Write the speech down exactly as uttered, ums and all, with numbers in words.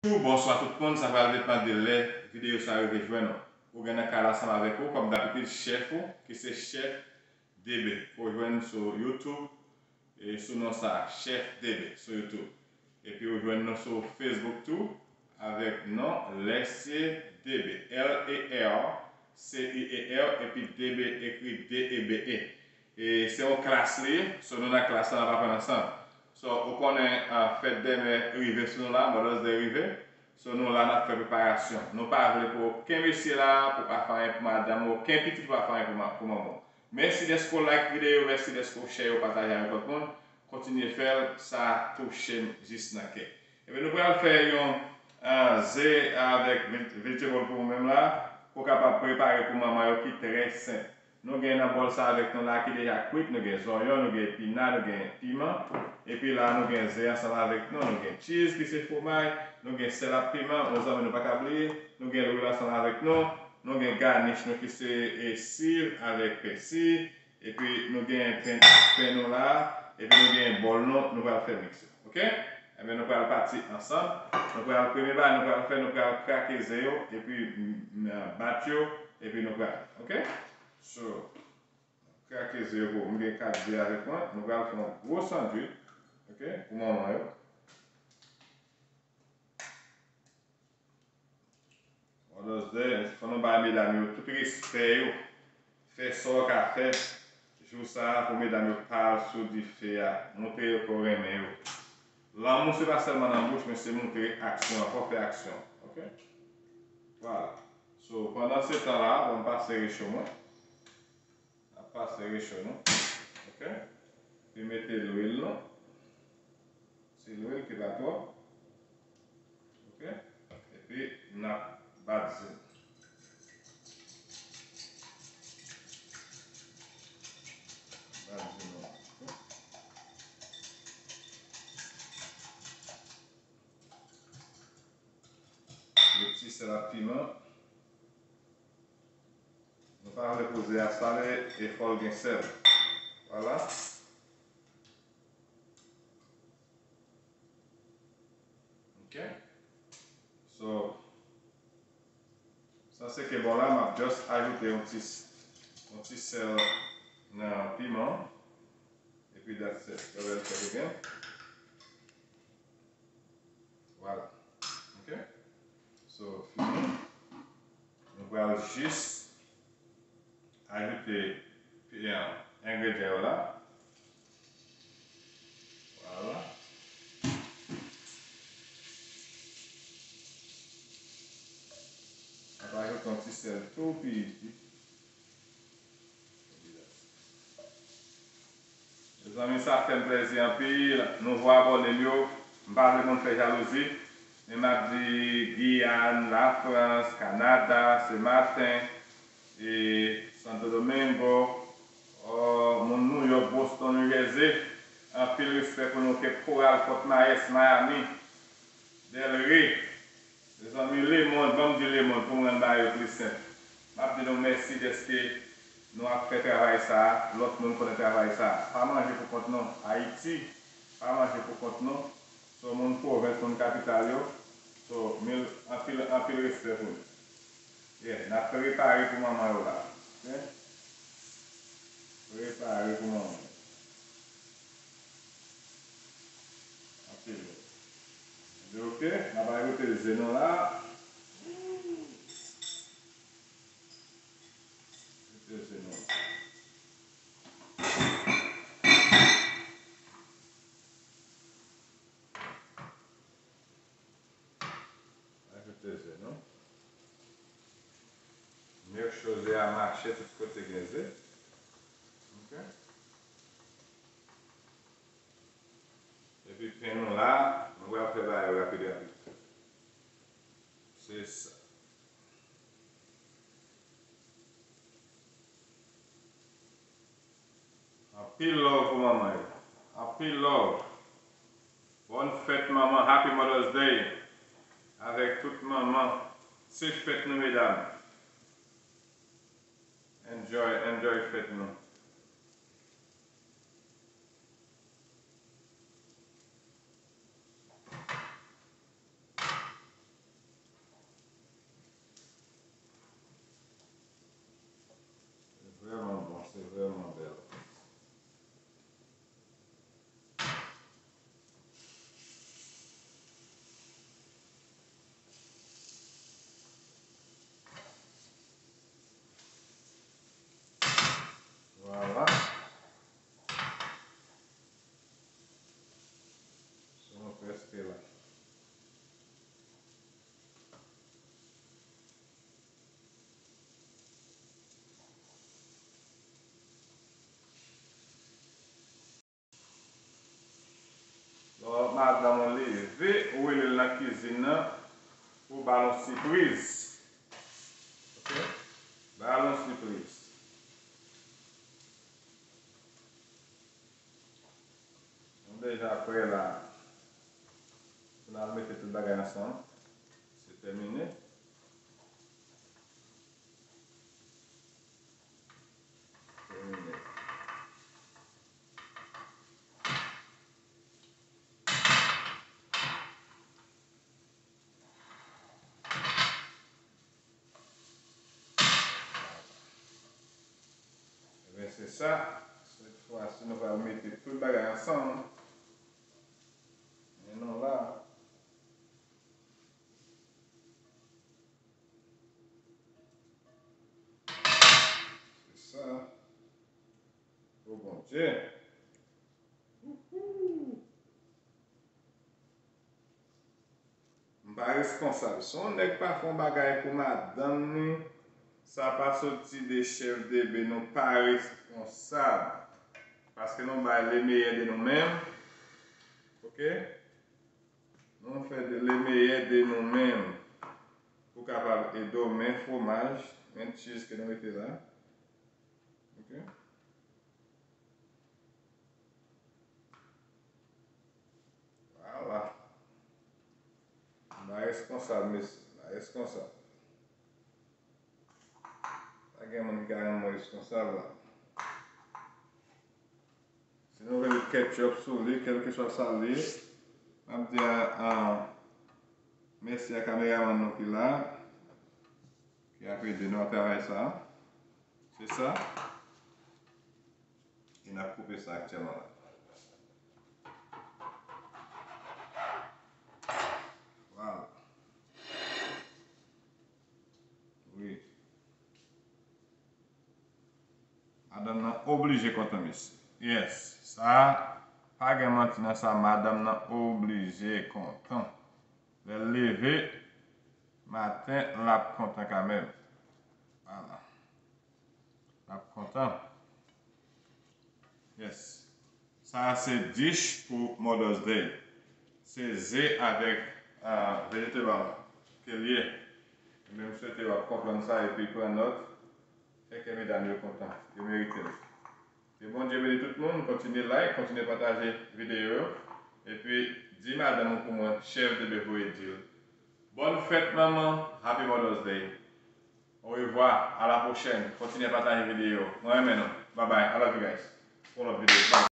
Bonjou, bonswa tout moun, sa pral depann de lè videyo sa rive jwenn ou. Ou gen nan kay la ansanm avèk ou, kòm dabitid, chèf ou, ki se Chèf D B. Ou jwenn sou YouTube, e sou non sa, Chèf D B, sou YouTube. Epi ou jwenn nou sou Facebook tou, avèk non Lècier D B, L E R C I E R, epi D B ekri D E B E. E se yon klas li ye, so nou nan klas la, n ap aprann ansanm. So, ou konnen, ah, fèt dèmen rive sou nou la, Mother's Day rive. So, nou la, n ap fè preparasyon. Nou pa vle pou okenn mesye la, pou pa fè anyen pou madanm ou, okenn pitit ou pa fè anyen pou ma-, pou manman w. Mèsi dèske w like videyo, mèsi dèske w share yo, pataje avèk lòt moun. Kontinye fè l, sa touche m jis nan kè. Ebyen, nou pral fè yon, ah, ze avèk vit-, vegetable pou ou menm la, pou w kapab prepare pou manman yo ki trè senp. Nou gen nan bòl sa avèk nou la ki deja kwit, nou gen zonyon, nou gen epina, nou gen piman. Epi la, nou gen ze ansanm avèk nou, nou gen cheese ki se fwomay, nou gen sèl ak piman, yon zanmi nou pa ka bliye, nou gen lwil ansanm avèk nou, nou gen ganich nou ki se, e, siv avèk pèsi, epi nou gen pen, pen nou la, epi nou gen bòl nou, nou pral fè miks yo, oke? Ebyen, nou pral pati ansanm, nou pral premye bagay nou pral fè, nou pral krake ze yo, epi, mm, mm, bat yo, epi nou pral, oke? So, krake ze yo pou m gen kat ze avèk mwen. Nou pral fè yon gwo sandwich, oke, pou manman yo. Mother's Day, fò nou bay medam yo tout respè yo. Fè sa w ka fè jou sa a pou medam yo pa al sou dife a. Montre yo ke w renmen yo. Lanmou se pa sèlman nan bouch, men se montre aksyon an. Fò w fè aksyon, oke? Vwala. So, pandan se tan la, ban m pase recho mwen. N ap pase recho nou. Oke? Epi mete lwil nou. Se lwil ki pa twòp. Oke? Epi n ap bat ze. Bat ze nou. Oke? Met ti sèl ak piman. Nou pa vle pou ze a sale, e fò l gen sèl. Vwala. Oke. So, sa se ke bon la, m ap just ajoute yon ti, yon ti sèl nan piman. Epi that's it. That's it again. Vwala. Oke? So, fini. Nou pral jis ajoute, eh, engredyan yo la. Vwala. N ap ajoute yon ti sèl tou piti. Mezanmi, sa fè m plèzi anpil. Nouvo abòne m yo, m pa vle moun fè jalouzi, men m ap di Giyàn, Lafrans, Kanada, Sematen, e Santo Domingo, o, moun New York, Boston, New Jersey, anpil respè pou nou, Cape Coral, Fort Myers, Miami, Del Rey. Mezanmi, lemonn, ban m di lemonn pou m rann bagay yo pli senp. M ap di nou mèsi dèske nou ap fè travay sa a, lòt moun konnen travay sa a. Pa manje pou kont nou, Ayiti, pa manje pou kont nou. So, moun pwovens, moun kapital yo. So, mil, anpil, anpil respè pou nou. Yeah, n ap prepare pou manman yo la. Oke? Prepare pou manman yo. Anpil love. Ebyen, oke, n ap ajoute ze nou la. Ajoute ze nou la. Ajoute ze nou. Make sure ze a mache tout kote gen ze. Oke. Epi pen nou la, nou pral fè bagay yo rapid rapid. Se sa. Anpil love pou manman yo. Anpil love. Bòn fèt manman, Happy Mother's Day. Avèk tout manman, se fèt nou, medam. Enjoy, enjoy fèt nou. pou ba l yon sipriz. Ok? Ba l yon sipriz. Nou deja prè la. Pou n al mete tout bagay ansanm. Se tèmine. Tèmine. Ebyen, se sa. Sèt fwa si, nou pral mete tout bagay ansanm. Men non la. Se sa. O Bondye. Wouhou. M pa responsab. Si yon nèg pa fè yon bagay pou madanm ni, sa pa soti de chèf de be, nou pa responsab. Paske nou bay le meilleur de nou menm. Ok? Nou fè de le meilleur de nou menm. Pou kapab ede w, men fwomaj, men cheese ke nou mete la. Ok? Vwala. M pa responsab, mesye. M pa responsab. Pa gen moun ki ka rann mwen responsab la. Si nou vle met ketchup sou li, kèlkeswa sa l ye, m ap di a, a, mèsi a kameramann nou ki la, ki ap ede nou ak travay sa. Se sa. E n ap koupe sa aktyèlman la. Vwala. Wi. Madanm nan oblije kontan, mesye. Yes. Sa, pa gen manti nan sa, madanm nan oblije kontan. Lè l leve maten, l ap kontan kanmenm. Vwala. L ap kontan. Yes. Sa a se dish pou Mother's Day. Se ze avèk, ah, vegetable ke l ye. Ebyen, m swete w ap konprann sa epi pran nòt. Fè kè medam yo kontan. Yo merite l. Ke Bondye beni tout moun. Kontinye like, kontinye pataje videyo yo. Epi, di madanm ou pou mwen, chèf de be voye di l. Bòn fèt manman, Happy Mother's Day. Orevwa, a la pwochèn. Kontinye pataje videyo. Mwen renmen nou. Bye bye. I love you guys. Pou lòt videyo. Bye.